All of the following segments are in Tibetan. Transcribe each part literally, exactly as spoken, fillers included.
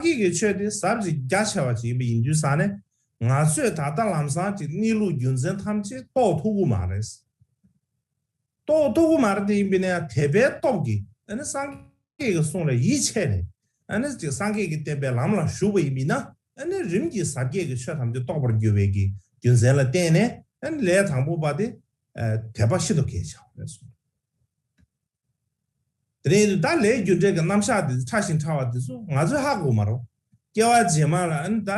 རྒྱས་ཀྱི་ཆོས་དེ་ཟབ་ཅིང་རྒྱ་ཆེ་བ་ཅིག་ཡིན་པ་ཡིན་དུས་ཙང་ནས། ང་ཚོས་ད་ལྟ་ལམ་སང་ཅིག་གནས་ལུགས་རྒྱུ་མཚན་ཐམས་ཅད་རྟོགས་ཐུབ་ཀྱི་མ་རེད། རྟོགས་ཐུབ་ཀྱི་མ་རེད་དེ་ཡིན་པས་ན་ཡང་དད་པའི་སྟོབས་ཀྱིས་ཨ་ནི་སངས་རྒྱས་ཀྱི་གསུང་ལ་ཡིད་ཆེས་ནས། ཨ་ནི་ཅིག་སངས་རྒྱས་ཀྱི་བསྟན་པའི་ལམ་ལ་ཞུགས་པ་ཡིན་པས་ན། ཨ་ནི་རིམ་གྱིས་ཟབ་རྒྱས་ཀྱི་ཆོས་ཐམས་ཅད་རྟོགས་པར་འགྱུར་བའི་གི་རྒྱུ་མཚན་ལ་བརྟེན་ནས། ཨ་ནི་ལས་དང་པོ་པ་དེ་དད་པ་ཤིན་ཏུ་གལ་ཆེ་བ་རེད་གསུངས། དེ་ནས་ད་ལས་རྒྱུ་འབྲས་ཀྱི་རྣམ་གཞག་དེ་ཕྲ་ཞིང་ཕྲ་བ་དེ་ཚོ་ང་ཚོས་ཧ་གོ་མ་རེད། སྐྱེ་བ་རྗེས་མ་ལ་ཨ་ནི་ད་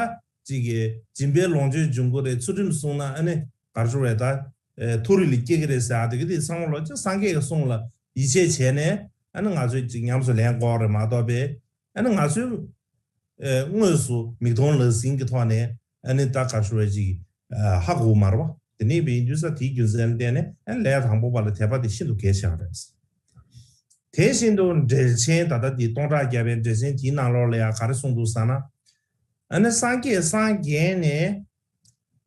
ཅིག་གི་སྦྱིན་པའི་ལོངས་སྤྱོད་འབྱུང་གི་རེད། ཚུལ་ཁྲིམས་བསྲུངས་ན་ཨ་ནི་ག་རེ་ཟེར་བས་ད་མཐོ་རིས་ལ་སྐྱེ་གི་རེད་ཟེར་ཡ་དེ་གི་དེ་ཚང་མ་ལོ་ཅིག་སངས་རྒྱས་ཀྱི་གསུང་ལ་ཡིད་ཆེས་བྱས་ནས། ཨ་ནི་ང་ཚོས་ཅིག་ཉམས་སུ་ལེན་དགོས་རེད་མ་གཏོགས་པས། ཨ་ནི་ང་ཚོས་ཨེ་དངོས་སུ་མིག་མཐོང་ལག་ཟིན་གྱི་ཐོག་ནས་ཨ་ནི་ད་ག་རེ་ཟེར་བས་ཅིག་ཨ་ཧ་གོ་མ་རེད་པ། དེ་ནས་བའི་དུས་ས་དེའི་རྒྱུ་མཚན་ལ་བརྟེན་ནས་ཨ་ནི་ལས་དང་པོ་པ་ལ་དད་པ་དེ་ཤིན་ཏུ་གལ་ཆེ་བ་རེད། དེ་བཞིན་དུ་འགྲེལ་ཆེན་ད་ལྟ་འདི་སྟོང་ཕྲག་བརྒྱ་པའི་འགྲེལ་ཆེན་དེའི་ནང་ལོགས་ལ་ཡང་ག་རེ་གསུངས་འདུག་ཟེར་ན། ཨ་ནི་སངས་རྒྱས་སངས་རྒྱས་ནས་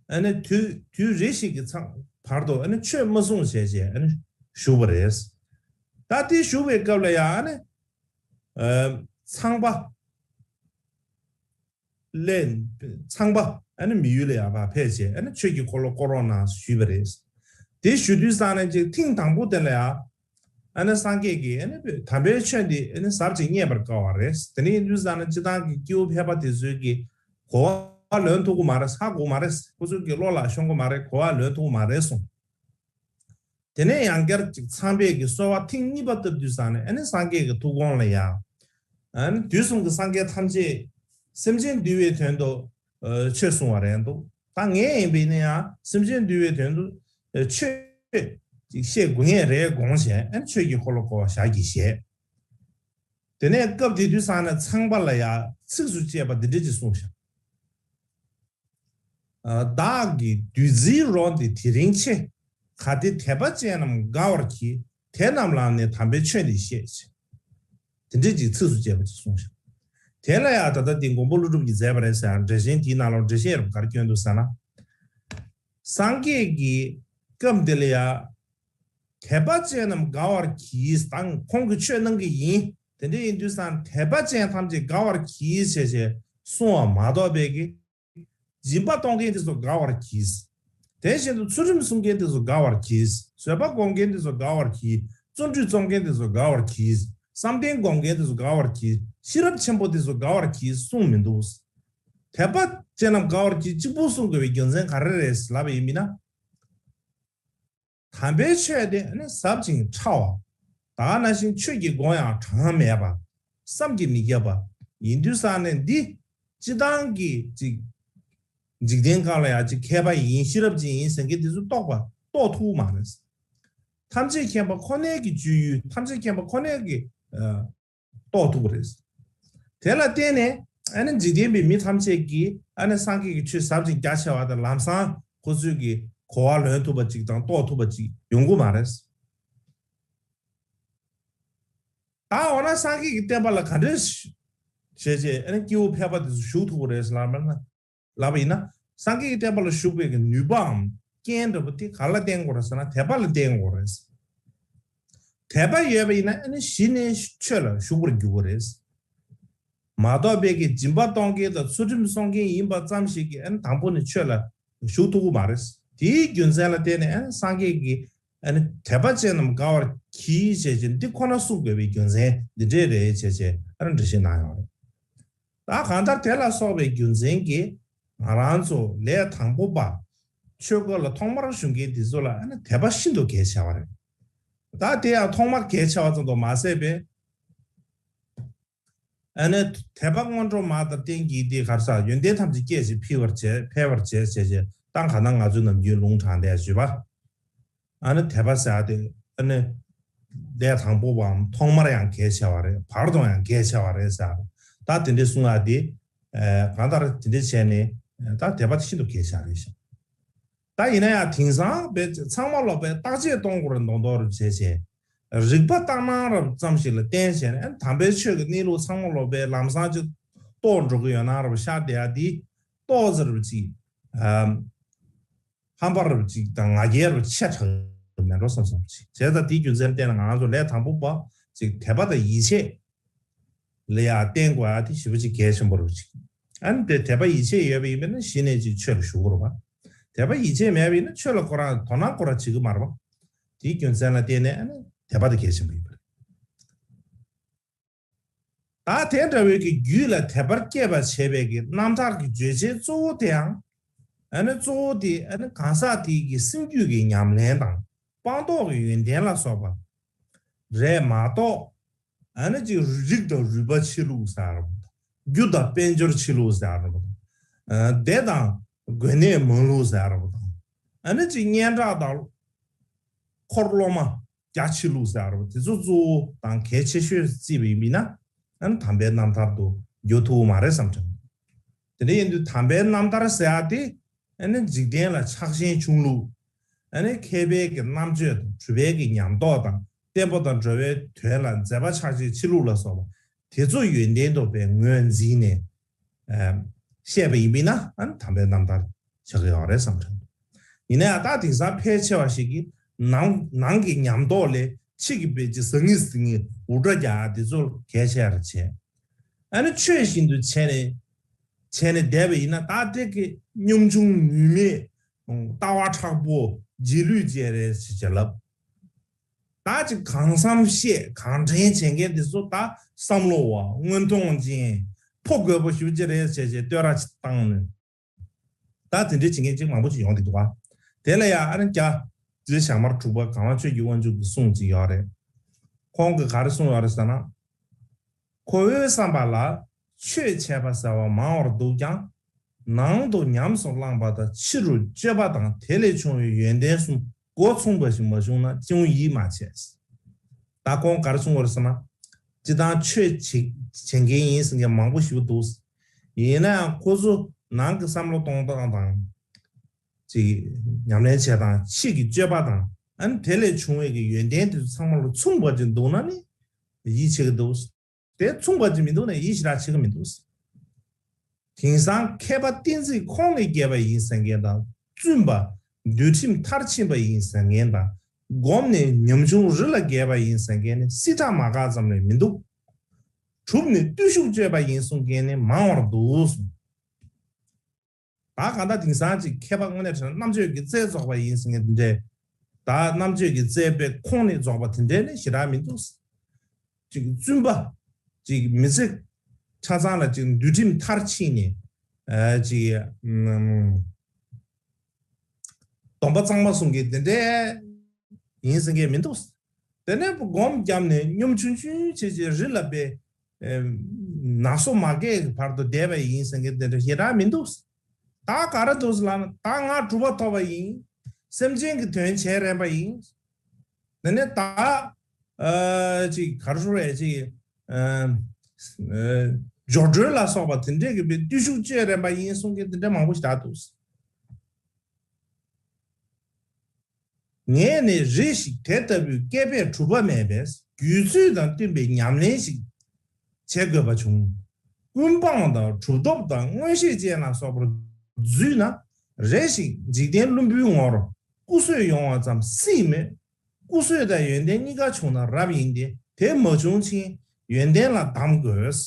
ཨ་ནི་དུས་དུས་རེ་ཞིག་གི་ཚང་བར་དུ་ཨ་ནི་ཆོས་མ་གསུངས་བྱས་བྱས་ཨ་ནི་བཞུགས་པ་རེད། ད་དེ་བཞུགས་པའི་སྐབས་ལ་ཡང་ཨ་ནི་ཨ་ཚངས་པ་ལས་ཚངས་པ་ཨ་ནི་མི་ཡུལ་ལ་ཡར་ཕར་ཕེབས་བྱས་ཨ་ནི་ཆོས་ཀྱི་འཁོར་ལོ་བསྐོར་རོགས་གནང་ཞུས་པ་རེད། དེ་ཞུ་དུས་ཙང་ནས་ཅིག་ཐེངས་དང་པོ་དེ་ལ་ཡང་ཨ་ནི་སངས་རྒྱས་ཀྱིས་ཨ་ནི་དམ་པའི་ཆོས་འདི་ཨ་ནི་ཟབ་ཅིང་རྙེད་པར་དཀའ་བ་རེད། དེ་ནས་ཡིན་དུས་ཙང་ནས་སྤྱིར་བཏང་གི་སྐྱེ་བོ་ཕལ་པ་དེ་ཚོའི་གི་གོ་བ་ལོན་ཐུབ་ཀྱི་མ་རེད། ཧ་གོ་མ་རེད། ཁོ་ཚོའི་གི་བློ་ལ་ཤོང་གི་མ་རེད། གོ་བ་ལོན་ཐུབ་ཀྱི་མ་རེད་གསུངས། དེ་ནས་ཡང་བསྐྱར་ཅིག་ཚངས་པས་ཀྱི་གསོལ་བ་ཐེངས་གཉིས་པ་བཏབ་དུས་ཙང་ནས་ཨ་ནི་སངས་རྒྱས་ཀྱི་ཐུགས་དགོངས་ལ་ཡང་། ཨ་ནི་དུས་གསུམ་གྱི་སངས་རྒྱས་ཐམས་ཅད་སེམས་ཅན་འདུལ་བའི་དོན་དུ་ཨ་ཆོས་གསུང་བ་རེད་འདུག་ད་ངས་ཡིན་པས་ན་ཡང་སེམས་ཅན་འདུལ་བའི་དོན་དུ་ཨ་ཆོས་ཅིག་བཤད་དགོས་ངེས་རེད་དགོངས་བྱས་ཨ་ནི་ཆོས་ཀྱི་འཁོར་ལོ་བསྐོར་བ་ཞལ་གྱིས་བཞེས། དེ་ནས་སྐབས་དེ་དུས་ཙང་ནས་ཚངས་པ་ལ་ཡང་ཚིགས་སུ་བཅད་པ་འདི་འདྲ་ཅིག་གསུངས་ཤག་བདག་གི་བདུད་རྩིའི་རོ་འདི་དེ་རིང་ཆེ། གལ་ཏེ་དད་པ་ཅན་རྣམས་དགའ་བར་གྱིས། དེ་རྣམས་ལ་ནི་དམ་པའི་ཆོས་འདི་བཤད་ཅིང་། དེ་འདྲའི་ཅིག་ཚིགས་སུ་བཅད་པ་ཅིག་གསུངས་ཤག་དེ་ལ་ཡང་ད་ལྟ་འདི་མགོན་པོ་ཀླུ་སྒྲུབ་ཀྱིས་མཛད་པ་རེད་ཟེར་ཡང་འགྲེལ་ཆེན་དེའི་ནང་ལ་འགྲེལ་བཤད་རབ་གར་བསྐྱོན་འདུག་ཟེར་ན། སངས་རྒྱས་ཀྱིས་སྐབས་འདི་ལ་ཡང་དད་པ་ཅན་རྣམས་དགའ་བར་གྱིས་དང་ཁོང་གིས་ཆོས་གནང་གི་ཡིན། དེ་འདྲ་ཡིན་དུས་ཙང་དད་པ་ཅན་ཐམས་ཅད་དགའ་བར་གྱིས་བྱས་བྱས་གསུང་བ་མ་གཏོགས་པའི་གི་སྦྱིན་པ་གཏོང་མཁན་དེ་ཚོ་དགའ་བར་གྱིས། དེ་བཞིན་དུ་ཚུལ་ཁྲིམས་སྲུང་མཁན་དེ་ཚོ་དགའ་བར་གྱིས། བཟོད་པ་སྒོམ་མཁན་དེ་ཚོ་དགའ་བར་གྱིས། བརྩོན་འགྲུས་རྩོམ་མཁན་དེ་ཚོ་དགའ་བར་གྱིས། བསམ་གཏན་སྒོམ་མཁན་དེ་ཚོ་དགའ་བར་གྱིས། ཤེས་རབ་ཆེན་པོ་དེ་ཚོ་དགའ་བར་གྱིས་གསུངས་མི་འདུག་དད་པ་ཅན་རྣམས་དགའ་བར་གྱིས་གཅིག་པུ་གསུང་དགོས་པའི་རྒྱུ་མཚན་ག་རེ་རེད་ལབ་པ་ཡིན་མིན་ན། དམ་པའི་ཆོས་དེ་ནི་ཟབ་ཅིང་ཕྲ་བ། ད་ག་ནང་བཞིན་ཆོས་ཀྱི་སྒོ་ཡང་གྲངས་མེད་པ། བསམ་གྱིས་མི་ཁྱབ་པ། ཡིན་དུས་ཙང་ནས་འདི་སྤྱི་བཏང་གི་ཅིག་འཇིག་རྟེན་ཁམས་ལ་ཡང་ཅིག་མཁས་པ་ཡིན་ཤེས་རབ་ཅན་ཡིན་ཟེར་མཁན་དེ་ཚོ་རྟོགས་པ་རྟོགས་ཐུབ་མ་རེད། ཐམས་ཅད་མཁྱེན་པ་ཁོ་ནའི་གི་སྤྱོད་ཡུལ་ཐམས་ཅད་མཁྱེན་པ་ཁོ་ནའི་གི་ཨ། རྟོགས་ཐུབ་པ་རེད། དེ་ལ་བརྟེན་ནས་ཨ་ནི་འཇིག་རྟེན་པའི་མི་ཐམས་ཅད་ཀྱིས་ཨ་ནི་སངས་རྒྱས་ཀྱི་ཆོས་ཟབ་ཅིང་རྒྱ་ཆེ་བ་དང་ལམ་སང་ཁོ་ཚོས་ཀྱི་གོ་བ་ལོན་ཐུབ་པ་ཅིག་དང་རྟོགས་ཐུབ་པ་ཅིག་ཡོང་གི་མ་རེད། ད་འོ་ན་སངས་རྒྱས་ཀྱི་བསྟན་པ་ལ་ག་འདྲས་བྱས་བྱས་ཨ་ནི་སྐྱེ་བོ་ཕལ་པ་དེ་ཚོ་ཞུགས་ཐུབ་པ་རེད་ལབ་ན། ལབ་པ་ཡིན་ན། སངས་རྒྱས་ཀྱི་བསྟན་པ་ལ་ཞུགས་པའི་གི་ནུས་པའམ་རྐྱེན་འདྲ་པོ་དེ་ག་ལ་བརྟེན་དགོས་རེད་ཟེར་ན་དད་པ་ལ་བརྟེན་དགོས་རེད། དད་པ་ཡོད་པ་ཡིན་ན་ཨ་ནི་གཞི་ནས་ཆོས་ལ་ཞུགས་པར་འགྱུར་གི་རེད། མ་གཏོགས་པའི་གི་སྦྱིན་པ་གཏོང་མཁན་དང་ཚུལ་ཁྲིམས་སྲུང་མཁན་ཡིན་པ་ཙམ་ཞིག་གིས་ཨ་ནི་དང་པོ་ནས་ཆོས་ལ་ཞུགས་ཐུབ་ཀྱི་མ་རེད། དེའི་རྒྱུ་མཚན་ལ་བརྟེན་ནས་ཨ་ནི་སངས་རྒྱས་ཀྱིས་ཨ་ནི་དད་པ་ཅན་རྣམས་དགའ་བར་གྱིས་བྱས་བྱས་འདི་ཁོ་ན་གསུངས་དགོས་པའི་རྒྱུ་མཚན་འདི་འདྲས་རེད་བྱས་བྱས་ཨ་ནི་འགྲེལ་བཤད་གནང་ཡོད་རེད། ད་གང་ལྟར་དེ་ལ་སོགས་པའི་རྒྱུ་མཚན་གྱིས་ང་རང་ཚོ་ལས་དང་པོ་པ་ཆོས་སྐོར་ལ་ཐོག་མར་ཞུགས་མཁན་དེ་ཚོ་ལ་ཨ་ནི་དད་པ་ཤིན་ཏུ་གལ་ཆེ་བ་རེད། ད་དེ་ཡང་ཐོག་མར་གལ་ཆེ་བ་ཙམ་དུ་མ་ཟད་པའི་ཨ་ནི་དད་པ་སྔོན་འགྲོ་མ་དང་རྟེན་གྱི་དེ་གར་ས་ཡོན་ཏན་ཐམས་ཅད་སྐྱེད་ཅིང་འཕེལ་བར་བྱེད་འཕེལ་བར་བྱེད་བྱས་བྱས་ཏང་ག་ན་ང་ཚོའི་ནམ་རྒྱུན་ལུང་དྲངས་བསྡད་ཡོད་པ། ཨ་ནི་དད་པ་ཟེར་ཡ་དེ་ཨ་ནི་ལས་དང་པོ་བའམ་ཐོག་མར་ཡང་གལ་ཆེ་བ་རེད། བར་དུ་ཡང་གལ་ཆེ་བ་རེད་ཟེར། ད་དེ་འདྲའི་གསུང་ཡ་དེ་ཨ་གང་ལྟར་དེ་འདྲའི་བྱས་ནས་ད་དད་པ་དེ་ཤིན་ཏུ་གལ་ཆེ་བ་རེད་ཤག་ད་ཡིན་ན་ཡང་དེང་སང་བས་ཚང་མ་ལོག་པས་བརྟག་དཔྱད་གཏོང་དགོས་རེད་མདོག་མདོག་རེད་བྱས་བྱས་རིག་པ་ལྟར་སྣང་རབ་ཙམ་ཞིག་ལ་བརྟེན་བྱས་ནས་ཨ་ནི་དམ་པའི་ཆོས་ཀྱི་གནས་ལུགས་ཚང་མ་ལོག་པས་ལམ་སང་ཅིག་རྟོགས་འགྲོ་གི་ཡོད་ན་རབ་ཤར་བསྡད་ཡ་དེ་ཏོག་ཙམ་རབ་ཅིག་ཨ། ཧམ་པ་རབ་ཅིག་དང་ང་རྒྱལ་རབ་ཆེ་དྲགས་མེད་འགྲོ་བསམ་བསམ་ཅིག་བྱས་ཙང་དེའི་རྒྱུ་མཚན་བརྟེན་ནས་ང་རང་ཚོ་ལས་དང་པོ་པ་ཅིག་དད་པ་དང་ཡིད་ཆེས་ ལ་ཡང་བརྟེན་དགོས་ཡ་དེ་ཞེ་པོ་ཅིག་གལ་ཆེན་པོ་རེད་ཅིག་ཨ་ནི་དེ་དད་པ་ཡིད་ཆེས་ཡོད་པ་ཡིན་པ་ན་གཞི་ནས་ཅིག་ཆོས་ལ་ཞུགས་དགོས་རེད་པ། དད་པ་ཡིད་ཆེས་མེད་པ་ཡིན་ན་ཆོས་ལ་ཁོ་རང་དོ་སྣང་ཁོ་རང་བྱེད་ཀྱི་མ་རེད་པ། དེའི་རྒྱུ་མཚན་ལ་བརྟེན་ནས་ཨ་ནི་དད་པ་དེ་གལ་ཆེན་པོ་ཡིན་པ་རེད། ད་དེ་འདྲ་བའི་གི་རྒྱུད་ལ་དད་པར་སྐྱེད་པར་བྱེད་པའི་གི་རྣམ་ཐར་གྱི་བརྗོད་བྱའི་གཙོ་བོ་དེའང་། ཨ་ནི་གཙོ་བོ་དེ་ཨ་ནི་གང་ཟག་དེའི་གི་སེམས་རྒྱུད་ཀྱི་ཉམས་ལེན་དང་སྤངས་རྟོགས་ཀྱི་ཡོན་ཏན་ལ་སོགས་པ་རེད་མ་གཏོགས། ཨ་ནི་ཅིག་རིགས་དང་རུས་པ་ཕྱི་ལུགས་ཟེར་བ་དང་། རྒྱུ་དང་དཔལ་འབྱོར་ཕྱི་ལུགས་ཟེར་བ་དང་། སྡེ་དང་གོ་གནས་མ་ལུགས་ཟེར་བ་དང་། ཨ་ནི་ཅིག་སྙན་གྲགས་དང་འཁོར་སློབ་མ་རྒྱ་ཆེ་ལུགས་ཟེར་བ་དེ་ཚོ་གཙོ་བོ་དང་གལ་ཆེ་ཤོས་བརྩིས་པ་ཡིན་ན། ཨ་ནི་དམ་པའི་རྣམ་ཐར་དུ་འགྱུར་ཐུབ་མ་རེད་བསམ་དྲན། དེ་འདྲ་ཡིན་དུས་དམ་པའི་རྣམ་ཐར་ཟེར་ཡ་དེ་ཨ་ནི་འཇིག་རྟེན་ལ་ཆགས་ཞེན་ཆུང་ལུགས། ཨ་ནི་མཁས་པའི་གི་རྣམ་དཔྱོད་དང་གྲུབ་པའི་གི་ཉམས་རྟོགས་དང་བརྟན་པོ་དང་འགྲོ་བའི་དོན་ལ་མཛད་པ་ཆགས་ཞེན་ཆེ་ལུགས་ལ་སོགས་པ་དེ་ཚོ་ཡོན་ཏན་དུ་བའི་ངོས་འཛིན་ནས། བཤད་པ་ཡིན་པས་ན་ཨ་ནི་དམ་པའི་རྣམ་ཐར་ཆགས་ཀྱི་ཡོད་རེད་བསམ་དྲན། ཡིན་ན་ཡང་ད་དེང་སང་ཕལ་ཆེ་བ་ཞིག་གིས་ནང་ནང་གི་ཉམས་རྟོགས་ལས་ཕྱི་གི་བེད་ཀྱི་ཟང་ངི་ཟིང་ངི་འུར་སྒྲ་རྒྱག་དེ་ཚོ་གལ་ཆེ་རུ་བྱས། ཨ་ནི་ཆོས་བཞིན་དུ་བྱས་ནས་བྱས་ནས་བསྡད་པ་ཡིན་ན་ད་དེ་གི་གཉོམ་ཆུང་ནུས་མེད། ལྟ་བ་མཁྲེགས་པོ་རྗེས་ལུས་བཅས་རེད་ཅེས་ལབ། ད་ཅིག་གང་བསམ་བཤད་གང་དྲན་བྱེད་མཁན་དེ་ཚོ་ད་བསམ་བློ་བ་མངོན་མཐོང་ཅན་ཕོ་རྒོད་པོ་ཞེ་པོ་ཅིག་རེད་ཟེར་བྱས་བསྟོད་ར་ཅིག་བཏང་ནས། ད་དེ་འདྲའི་བྱེད་མཁན་ཅིག་མང་པོ་ཅིག་ཡོང་བསྡད་འདུག་ག་དེ་ལ་ཡང་ཨ་ནི་རྒྱ་རྗེ་ཞྭ་དམར་དྲུག་པ་གངས་ལྷ་ཆོས་ཀྱི་དབང་ཕྱུག་གི་གསུང་ཅིག་ཡོད་རེད། ཁོང་གིས་ག་རེ་གསུངས་ཡོད་རེད་ཟེར་ན། ཁོ་བོའི་བསམ་པ་ལ་ཆོས་འཆད་པ་ཟེར་བ་མང་བར་འདུག་ཀྱང་། ནང་དུ་ཉམས་སུ་བླངས་པ་དང་ཕྱི་རུ་སྤྱོད་པ་དང་དེ་ལས་བྱུང་བའི་ཡོན་ཏན་གསུམ་སྒོ་མཚུངས་པ་ཞིག་མ་བྱུང་ན་ཅུང་ཡིད་མ་ཆེས། ད་ཁོང་ག་རེ་གསུངས་པ་རེད་ཟེར་ན། སྤྱིར་བཏང་ཆོས་བྱེད་བྱེད་མཁན་ཡིན་ཟེར་མཁན་མང་པོ་ཞིག་འདུག་ཡིན་ན་ཡང་ཁོ་ཚོ་ནང་གི་བསམ་བློ་གཏོང་སྟངས་དང་། ཅིག་ཉམས་ལེན་བྱེད་སྟངས་ཕྱི་གི་སྤྱོད་པ་དང་ཨ་ནི་དེ་ལས་བྱུང་བའི་གི་ཡོན་ཏན་དེ་ཚོ་ཚང་མ་ལ་མཚུངས་པ་ཅིག་འདུག་ན་ནི་ཡིད་ཆེས་ཀྱི་འདུག་དེ་མཚུངས་པ་ཅིག་མི་འདུག་ན་ཡིད་ཞེ་དྲག་ཆེས་ཀྱི་མི་འདུག་དེང་སང་མཁས་པ་བསྟན་འཛིན་ཁོང་ལས་རྒྱས་པ་ཡིན་ཟེར་མཁན་དང་། བཙུན་པ་འདུལ་ཁྲིམས་མཐར་ཕྱིན་པ་ཡིན་ཟེར་མཁན་དང་། སྒོམ་ནས་ཉམ་ཆུང་རི་ལ་རྒྱས་པ་ཡིན་ཟེར་མཁན་ནི་སྲིད་ཁྲ་མ་འགག་ཙམ་ལས་མི་འདུག་གྲུབ་ནས་བརྟུལ་ཞུགས་སྤྱོད་པ་ཡིན་གསུང་མཁན་ནི་མང་བར་འདུག་ད་གང་ལྟར་དེང་སང་ཅིག་མཁས་པ་དངོས་གནས་དྲང་གནས་རྣམ་དཔྱོད་ཀྱི་རྩལ་རྫོགས་པ་ཡིན་ཟེར་མཁན་འདི་འདྲས། ད་རྣམ་དཔྱོད་ཀྱི་རྩལ་པའི་ཁོངས་ནས་རྫོགས་པ་དེ་འདྲས་ནི་ཞེ་དྲག་མི་འདུག་ཅིག་བཙུན་པ། ཅིག་མི་ཚེ་ཆ་ཚང་ལ་ཅིག་འདུལ་ཁྲིམས་མཐར་ཕྱིན་ནས། ཨ་ཅིག་ཨམ། སྡོམ་པ་གཙང་མ་སྲུང་མཁན་དེ་འདྲས་ཡིན་ཟེར་མཁན་མི་འདུག་དེ་ནས་སྒོམ་བརྒྱབ་ནས་ཉམ་ཆུང་ཆུང་བྱས་བྱས་རི་ལ་དཔེ་ནག་སོ་མ་སྐྱེས་ཀྱི་བར་དུ་བསྡད་པ་ཡིན་ཟེར་མཁན་དེ་འདྲ་ཞེ་དྲག་མི་འདུག་ད་ག་རེ་འདུག་ཟེར་ལབ་ན་ད་ང་གྲུབ་པ་ཐོབ་པ་ཡིན། སེམས་ཅན་གྱི་དོན་བྱས་རན་པ་ཡིན། དེ་ནས་ད་ཨ་ཅིག་ག་རེ་ཞུ་རེད་ཅིག་ཨ་ཨ་སྦྱོར་སྒྲོལ་ལ་སོགས་པ་དེ་འདྲས་ཀྱི་བའི་བརྟུལ་ཞུགས་སྤྱོད་རན་པ་ཡིན་གསུང་མཁན་དེ་འདྲ་མང་པོ་ཞིག་ད་འདུག་ངས་ནི་རེ་ཞིག་དེ་ལྟ་བུའི་བསྐལ་པས་གྲུབ་པ་མེད་པས་རྒྱུད་ཚོད་དང་བསྟུན་པའི་ཉམས་ལེན་ཞིག་བྱེད་དགོས་པ་བྱུང་། ཀུན་སྤངས་དང་གྲུབ་ཐོབ་དང་མངོན་ཤེས་ཅན་ལ་སོགས་པར་འཛུལ་ན་རེ་ཞིག་འཇིག་རྟེན་བླུན་པོའི་ངོར་སྐུ་གསོས་ཡོང་བ་ཙམ་སྲིད་མོད། སྐུ་གསོས་དང་ཡོན་ཏན་གཉིས་ཀ་བྱུང་ན་རབ་ཡིན་ཏེ་དེ་མ་བྱུང་ཕྱིན་ཡོན་ཏན་ལ་གདམས་དགོས།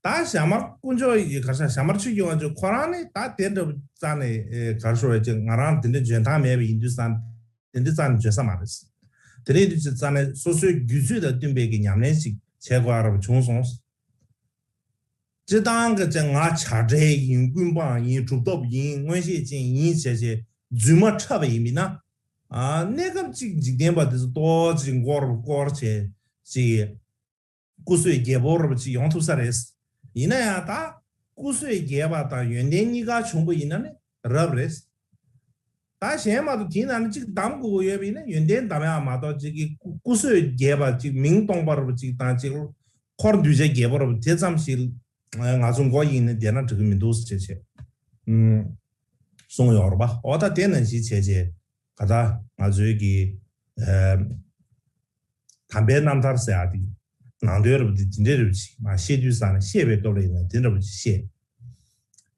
ད་ཞྭ་དམར་དཀོན་མཆོག་ཡི་ག་ས་ཞྭ་དམར་ཆོས་ཀྱི་དབང་ཕྱུག་ཁོ་རང་ནི་ད་དེ་འདྲ་བོ་རྩ་ནས་ཨེ་ག་རེ་ཞུ་བའི་ཅིག་ང་རང་དེ་འདྲ་འཇོན་ཐང་མེད་པ་ཡིན་དུས་ཙང་དེ་འདྲ་རྩ་ནས་འཇོན་ས་མ་རེད། དེ་རིང་དུས་ཚོད་རྩ་ནས་སོ་སོའི་རྒྱུད་ཚོད་དང་བསྟུན་པའི་གི་ཉམས་ལེན་ཞིག་བྱེད་དགོས་ཡ་ར་བ་བྱུང་སོང་། སྤྱིར་བཏང་གི་ཅིག་ང་བྱ་བྲལ་ཡིན་ཀུན་སྤངས་ཡིན་གྲུབ་ཐོབ་ཡིན་མངོན་ཤེས་ཅན་ཡིན་བྱས་བྱས་རྫུན་མ་འཁྲབ་པ་ཡིན་མིན་ན། ཨ་གནས་སྐབས་ཅིག་འཇིག་རྟེན་པ་དེ་ཚོ་ཏོག་ཅིག་མགོ་རུ་སྐོར་བྱས་ཅིག་སྐུ་བསོད་རྒྱས་པོ་རབ་ཅིག་ཡོང་ཐུབ་ས་རེད། ཡིན་ན་ཡང་ད་སྐུ་བསོད་རྒྱས་པ་དང་ཡོན་ཏན་གཉིས་ཀ་བྱུང་པ་ཡིན་ན་ནི་རབ་རེད། ད་གཞན་མ་གཏོགས་དེའི་ནང་ནས་གཅིག་གདམ་དགོས་ཀྱི་ཡོད་པ་ཡིན་ན་ཡོན་ཏན་གདམ་ཡག་མ་གཏོགས་གཅིག་གི་སྐུ་བསོད་རྒྱས་པ་གཅིག་མིང་སྟོང་པ་རབ་ཅིག་དང་གཅིག་འཁོར་གདུལ་བྱ་རྒྱས་པོ་རབ་དེ་ཙམ་ཞིག་ང་ཚོ་མགོ་གཡེང་ནས་བསྡད་ན་འགྲིག་གི་མི་འདུག་ཟེར་བྱས་བྱས་གསུངས་ཡོད་རེད་པ། འོ་ད་དེ་ནང་བཞིན་བྱས་བྱས་ག་ད་ང་ཚོའི་གི་དམ་པའི་རྣམ་ཐར་ཟེར་ཡག་དེ་ནང་དོན་རབ་དེ་དེ་འདྲའི་རབ་ཅིག་མ་ཤེས་དུས་ཙང་ནས་ཤེས་པའི་སྟོབས་ལ་ཡིན་ན་དེ་འདྲ་བ་ཅིག་ཤེས།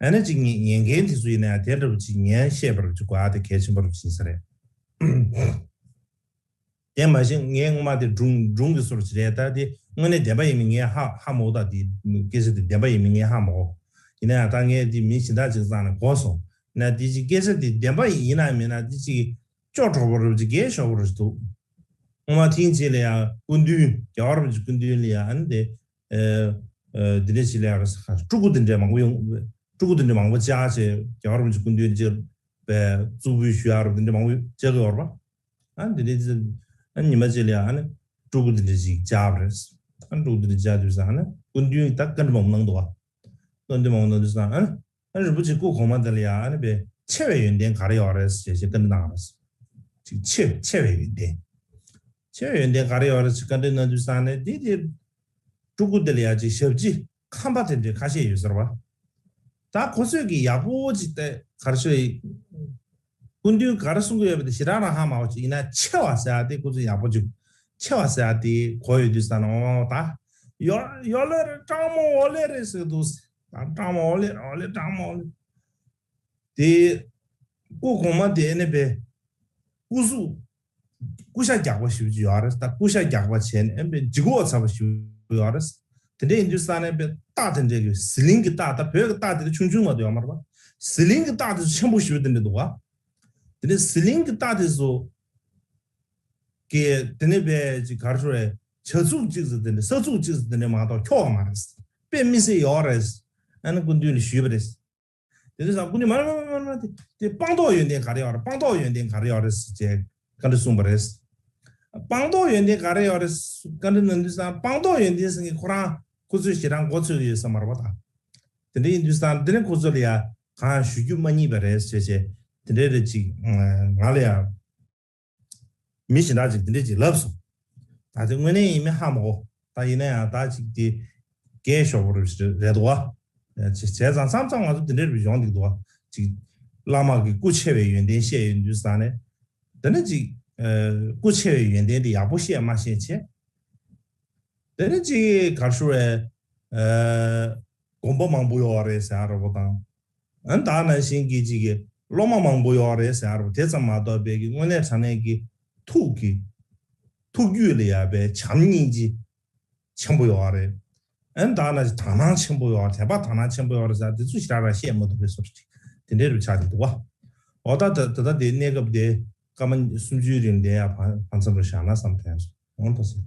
ཨ་ནི་ཅིག་ཉན་ཉན་མཁན་དེ་ཚོ་ཡིན་ན་ཡང་དེ་འདྲ་བ་ཅིག་ཉན་ཤེས་པར་ཅིག་དགོས་ཡག་དེ་གལ་ཆེན་པོ་རབ་ཅིག་ཡིན་ས་རེད། དེ་མ་གཞི་ངའི་སྔོན་མ་དེ་སྒྲུང་སྒྲུང་གི་སོར་ཅིག་རེད། ད་དེ་ དངོས་གནས་བདེན་པ་ཡིན་མིན་ངས་ཧ་ཧ་མ་གོ། ད་དེ་སྐད་ཆ་དེ་བདེན་པ་ཡིན་མིན་ངས་ཧ་མ་གོ། ཡིན་ན་ཡང་ད་ངས་དེ་མི་གཞན་དག་ཅིག་རྩ་ནས་གོ་སོང་། ན་དེ་ཅིག་སྐད་ཆ་དེ་བདེན་པ་ཡིན་ན་མིན་ན་དེ་ཅིག་ཅོ་གྲོགས་པོ་རུ་ཅིག་རྒྱལ་ཤོག་པོ་རུ་ཅིག་འདུག། སྔོན་མ་ཐེངས་གཅིག་ལ་ཡང་སྐུ་མདུན་རྒྱལ་བ་རིན་པོ་ཆེ་སྐུ་མདུན་ལ་ཡང་ཨ་ནི་དེ་ཨ་ཨ་འདི་འདྲ་ཞིག་ལ་ཡང་སྤྲུལ་སྐུ་འདི་འདྲ་མང་པོ་ཡོང་། སྤྲུལ་སྐུ་འདི་འདྲ་མང་པོ་བཅར་བྱས་རྒྱལ་བ་རིན་པོ་ཆེ་སྐུ་མདུན་ཅིག་པའི་གཙུག་ཕུད་ཞུ་ཡག་རུ་འདི་འདྲ་མང་པོ་བཅར་གི་ཡོད་རེད་པ། ཨ་འདི་འདྲ་ཅིག་ཨ་ཉི་མ་གཅིག་ལ་ཡང་ཨ་ནི་སྤྲུལ་སྐུ་འདི་འདྲ་ཞིག་བཅར་བ་རེད། ཨ་སྤྲུལ་སྐུ་འདི་འདྲ་བཅར་དུས་ཙང་ཨ་ནི་སྐུ་མདུན་ད་བཀའ་འདྲི་མང་པོ་གནང་འདུག་བ། བཀའ་འདྲི་མང་པོ་གནང་དུས་ཙང་ཨ་ནི། ཨ་རིན་པོ་ཆེ་སྐུ་གོང་མ་དེ་ལ་ཡང་ཨ་ནི་པའི་ཆེ་བའི་ཡོན་ཏན་ག་རེ་ཡོད་རེད་ཞེས་བཀའ་འདྲི་གནང་བ་རེད། ཅིག་ཆེ་ཆེ་བའི་ཡོན་ཏན། ཆེ་བའི་ཡོན་ཏན་ག་རེ་ཡོད་རེད་ཅེས་བཀའ་འདྲི་གནང་དུས་ཙང་ནས་འདི་དེ་སྤྲུལ་སྐུ་དེ་ལ་ཡང་ཅིག་ཞབས་ཕྱི་ཁམས་པ་དེ་འདྲའི་ཁ་ཤས་ཡོད་ཟེར་བ། ད་ཁོ་ཚོས་ཀྱི་ཡག་པོ་ཅིག་ད་ག་རེ་ཞུ་ཡི། སྐུ་མདུན་ག་རེ་གསུང་གི་ཡོད་པ་དེ་ཞེ་དྲག་རང་ཧ་མ་གོ་ཅིག་ཡིན་ན་ཆེ་བ་ཟེར་ཡ་དེ་ཁོ་ཚོས་ཡག་པོ་ཅིག་ཆེ་བ་ཟེར་ཡ་དེ་གོ་ཡོད་དུས་ཙང་ནས་འོ་ད་ཡོ་ཡོ་ལེ་རེད་ཀྲང་མོ་འོ་ལེ་རེད་ཟེར་འདུག། ད་ཀྲང་མོ་འོ་ལེ་འོ་ལེ་ཀྲང་མོ་འོ་ལེ། དེ་སྐུ་གོང་མ་དེ་ནས་པའི་སྐུ་གཟུགས་སྐུ་ཤ་རྒྱགས་པ་ཞིག་ཡོད་རེད། ད་སྐུ་ཤ་རྒྱགས་པ་བྱས་ནས་ཨེ་པའི་ལྗིད་ཁོག་ཚ་བ་ཞིག་ཡོད་རེད། དེ་འདྲ་ཡིན་དུས་ཙང་ནས་པའི་རྟགས་དེ་འདྲ་གི་ཟི་ལིང་གི་རྟགས། ད་བོད་ཀྱི་རྟགས་དེ་འདྲ་ཆུང་ཆུང་མ་གཏོགས་ཡོད་མ་རེད་པ། ཟི་ལིང་གི་རྟགས་དེ་ཚོ་ཆེན་པོ་ཞིག་དེ་འདྲ་འདུག་ག། དེ་ནས་ཟི་ལིང་གི་རྟགས་དེ་ཚོ་གི་དེ་ནས་པའི་ཅིག་ག་རེ་ཞུ་རེད། བྱ་ཚུགས་གཅིག་ཙམ་དེ་འདྲ་ས་ཚུགས་གཅིག་ཙམ་དེ་འདྲ་མ་གཏོགས་འཁྱོག་པ་མ་རེད། དཔེ་མི་སྲིད་ཡོད་རེད། ཨ་ནི་སྐུ་མདུན་ལ་ཞུས་པ་རེད། དེ་དུས་ཙང་སྐུ་མདུན་མ་རེད་མ་རེད་མ་རེད་དེ་དེ་སྤངས་རྟོགས་ཡོན་ཏན་ག་རེ་ཡོད་རེད། སྤངས་རྟོགས་ཡོན་ཏན་ག་རེ་ཡོད་རེད་ཅེས་བཀའ་འདྲི་གསུངས་པ་རེད། སྤངས་རྟོགས་ཡོན་ཏན་ག་རེ་ཡོད་རེད་བཀའ་འདྲི་གནང་དུས་ཙང་སྤངས་རྟོགས་ཡོན་ཏན་ཟེར་མཁན་ཁོ་རང་ཁོ་ཚོས་ཞེ་དྲག་མགོ་ཚོས་ཀྱི་ཡོད་ས་མ་རེད་པ། ད་དེ་འདྲ་ཡིན་དུས་ཙང་དེ་ནས་ཁོ་ཚོ་ལ་ཡ་གང་ཞུ་རྒྱུ་མ་རྙེད་པ་རེད་ཅེས་བྱས་དེ་འདྲའི་རེད་ཅིག་ང་ལ་ཡ། མི་གཞན་དག་ཅིག་དེ་འདྲས་ཅིག་ལབ་སོང་། ད་དེ་དངོས་གནས་ཡིན་མིན་ཧ་མ་གོ། ད་ཡིན་ན་ཡང་ད་ཅིག་དེ་རྒྱལ་ཤོག་པོ་རེད་འདུག་བ། བྱས་བྱས་ཙང་མཚམས་མཚམས་ང་ཚོ་དེ་འདྲས་རེད་ཡོང་འདུག་འདུག་བ། ཅིག་བླ་མ་གི་སྐུ་ཆེ་བའི་ཡོན་ཏན་བཤད་ཡོང་དུས་ཙང་ནས། དེ་ནས་ཅིག་སྐུ་ཆེ་བའི་ཡོན་ཏན་དེ་ཡག་པོ་བཤད་མ་བཤད་བྱས། དེ་ནས་ཅིག་གར་ཞུ་བའི་དགོན་པ་མང་པོ་ཡོད་རེད་ཟེར་ཡ་རོ་པོ་དང་། ཨ་ནི་ད་ནང་བཞིན་གྱི་ཅིག་གི་སློབ་མ་མང་པོ་ཡོད་རེད་ཟེར་ཡ་རོ་པོ་དེ་ཙམ་མ་གཏོགས་པའི་གི་དངོས་གནས་དྲང་གནས་ཀྱི་ཐུགས་ཀྱི་ཐུགས་རྒྱུད་ལ་ཡ་པའི་བྱམས་སྙིང་རྗེ་ཆེན་པོ་ཡོད་རེད། ཨ་ནི་ད་ནང་བཞིན་དག་སྣང་ཆེན་པོ་ཡོད་རེད། དད་པ་དག་སྣང་ཆེན་པོ་ཡོད་རེད་ཟེར་ཡ་དེ་ཚོ་ཞེ་དྲག་རང་བཤད་མ་ཐུབ་པའི་བཟོ་འདྲ་ཅིག་དེ་འདྲའི་རུ་ཆགས་ཀྱི་འདུག་བ། འོ་ད་ད་ད་ལྟ་དེ་གནས་སྐབས་དེ་སྐར་མ་སུམ་ཅུའི་རིང་བསྡད་ཡ་བར་མཚམས་རུ་བཞག་ན་བསམ་དྲན་སོང་། འོང་ཐོག་ཟེར།